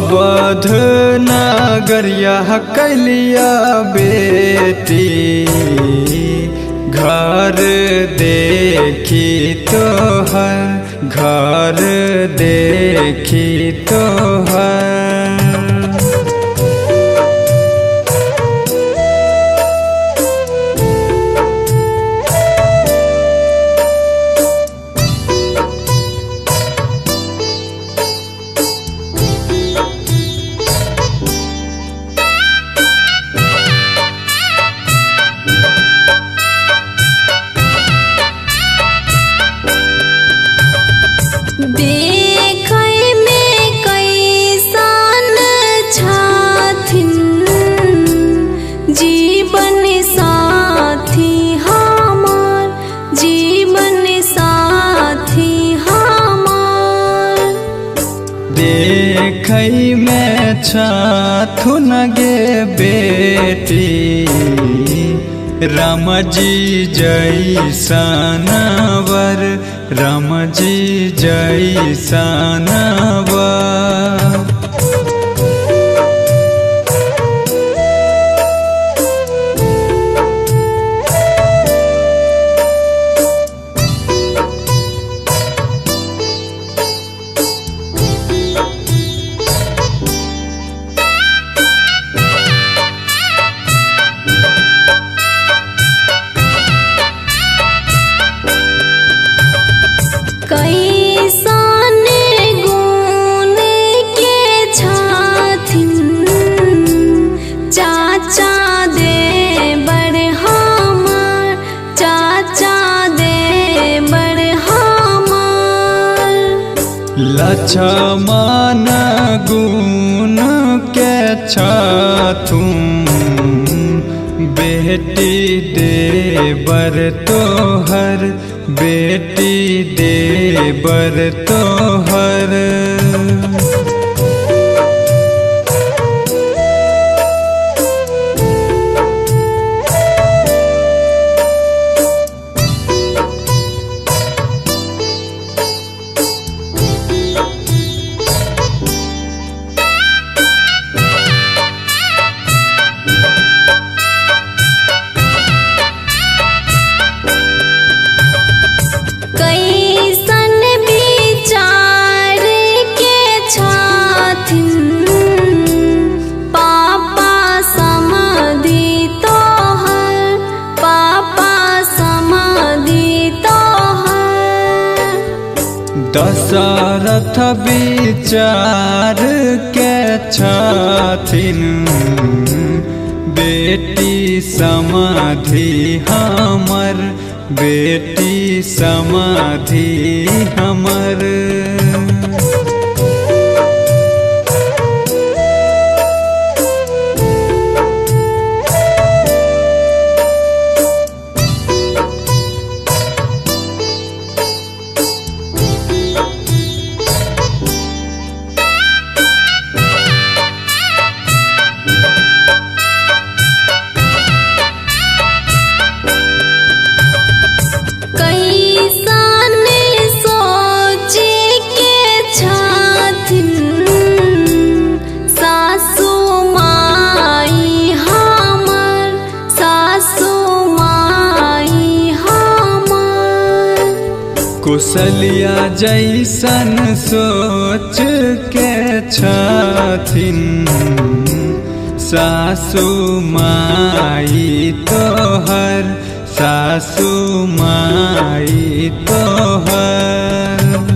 अवध नगरिया कैलिया बेटी, घर देखी तोहर, घर देखी तोहर। देखै में कैसन छथिन जीवन साथी हमार, जीवन साथी हमार। देखै में छथुन गे बेटी, राम जी जैसन वर, राम जी जैसन वर। कैसन गुण के छथिन चाचा देवर हमार, चाचा देवर हमार। लक्ष्मण गुण के छथुन बेटी देवर तोहर, बेटी देवर तोहर। कैसन विचार के छथिन पापा समाधि तोहर, पापा समाधि तोहर। दशरथ विचार के छथिन बेटी समाधि हमर, बेटी समाधि हमर। कैसन सोच के छथिन सासु माई हमर, सासु माई हमर। कुशलिया जैसन सोच के छथिन सासु माई तोहर, सासु माई तोहर।